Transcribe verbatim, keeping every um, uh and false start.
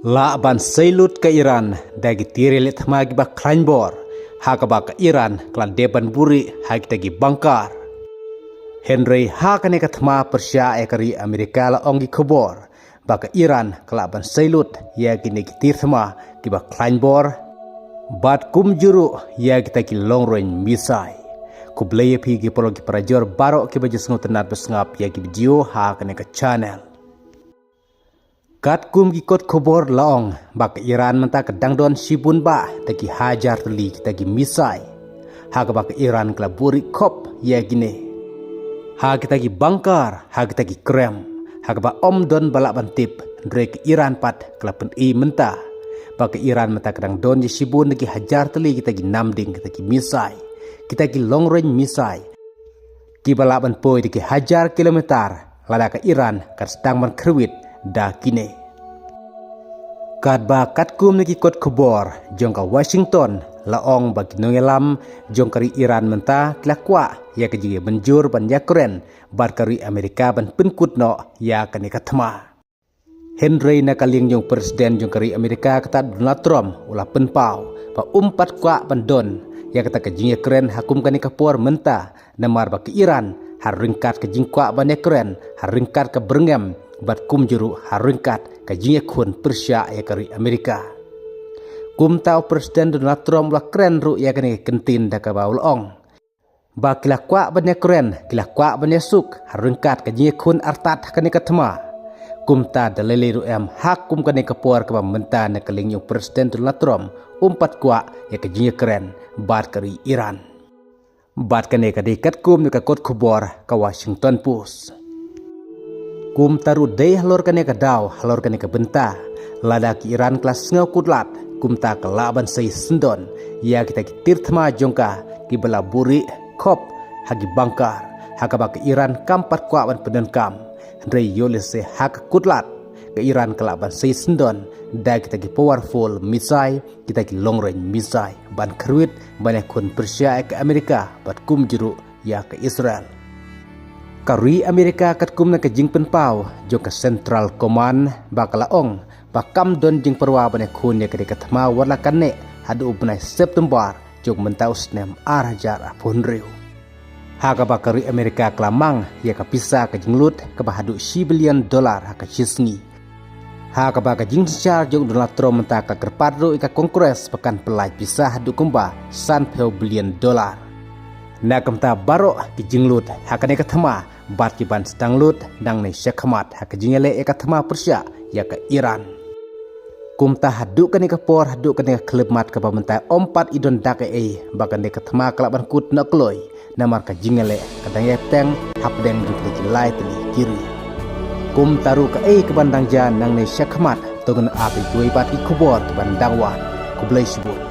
Lah ban seilut ka Iran da ki tir ïaleh thma kiba khlaiñ bor, ha kaba ka Iran ka la dep ban buhrieh ha kita ki bangkar. Hynrei ha kane ka thma pyrshah ïa ka ri Amerika la ong ki khubor ba ka Iran ka lah ban seilut ïa kine ki tir thma kiba khlaiñ bor, bad kumjuh ruh ïa kita ki long range missile. Khublei ïa phi ki paralok ki parajor baroh kiba ju sngewtynnad bad sngap ïa ki video ha kane ka channel. Katkum ki kot khubor la ong ba ka Iran mynta ka dang don shibun bah da ki hajar tylli kita ki missile, ha kaba ka Iran ka la buhrieh khop ïa kine ha kita ki bangkar, ha kita ki krem, ha kaba ym don ba lah ban tip. Hynrei ka Iran pat ka la pyni mynta ba ka Iran mynta ka dang don ïa shibun da ki hajar tylli kita ki namding, kita ki missile, kita ki long range missile, kiba lah ban poi da ki hajar kilometer, lada ka Iran kan sdang ban kyrwit da kine. Katba katkum na ki kot khubor jong ka Washington la ong ba ki nongïalam jong ka ri Iran mynta ki la kwah ïa ka jingïamynjur ban ïakren bad ka ri Amerika ban pynkut noh ïa kane ka thma. Hynrei na ka liang jong u President jong ka ri Amerika kata Donald Trump u la pynpaw ba um pat kwah ban don ïa kata ka jingïakren ha kum kane ka por mynta, namar ba ka Iran ha ryngkat ka jingkwah ban ïakren, ha ryngkat ka byrngem, bad kumjuh ruh ha ryngkat ka jingïakhun pyrshah ïa ka ri Amerika. Kumta u President Donald Trump u la kren ruh ïa kane ka kyntien da kaba u la ong ba ki la kwah ban ïakren, ki la kwah ban ïasuk ha ryngkat ka jingïakhun artat ha kane ka thma. Kumta da lei lei ruh em ha kum kane ka por kaba mynta na ka liang jong u President Donald Trump um pat kwah ïa ka jingïakren bad ka ri Iran. Bad kane ka dei katkum na ka kot khubor ka Washington Post. Kumta ruh dei halor kane ka daw, halor kane ka bynta, lada ka Iran ka la sngew kut lad, kumta ka lah ban sei syndon ïa kita ki tir thma jong ka kiba la buhrieh khop ha ki bangkar, ha kaba ka Iran kam pat kwah ban pyndonkam. Hynrei ïoh lehse ha ka kut lad, ka Iran ka lah ban sei syndon da kita ki powerful missile, kita ki long range missile, ban kyrwit ban ïakhun pyrshah ïa ka Amerika bad kumjuh ruh ïa ka Israel. Ka ri Amerika katkum na ka jingpynpaw jong ka Central Command ba ka la ong ba kam don jingpyrwa ban ïakhun ïa kane ka thma wat la kane haduh u bnai September jong mynta u snem ar hajar arphew hynriew. Ha kaba ka ri Amerika ka la mang ïa ka pisa ka jinglut kaba haduh shi billion dollar ha ka shi sngi. Ha kaba ka jingsynshar jong u Donald Trump mynta ka kyrpad ruh ïa ka Congress ba kan pynlait pisa haduh kumba sanphew billion dollar. Na ka bynta baroh ki jinglut ha kane ka thma bad ki ban sdang lut nangne shakhmat ha ka jingïaleh ïa ka thma pyrshah ïa ka Iran. Kumta haduh kane ka por, haduh kane ka khyllipmat kaba mynta ym pat i don dak ei ei ba kane ka thma ka lah ban kut noh kloi. Namar ka jingïaleh ka dang ïaibteng hapdeng jong kine ki lai tylli ki ri. Kumta ruh kaei kaban dang jia nangne shakhmat, to ngin ap ïa kiwei pat ki khubor kiban dang wan. Khublei shibun.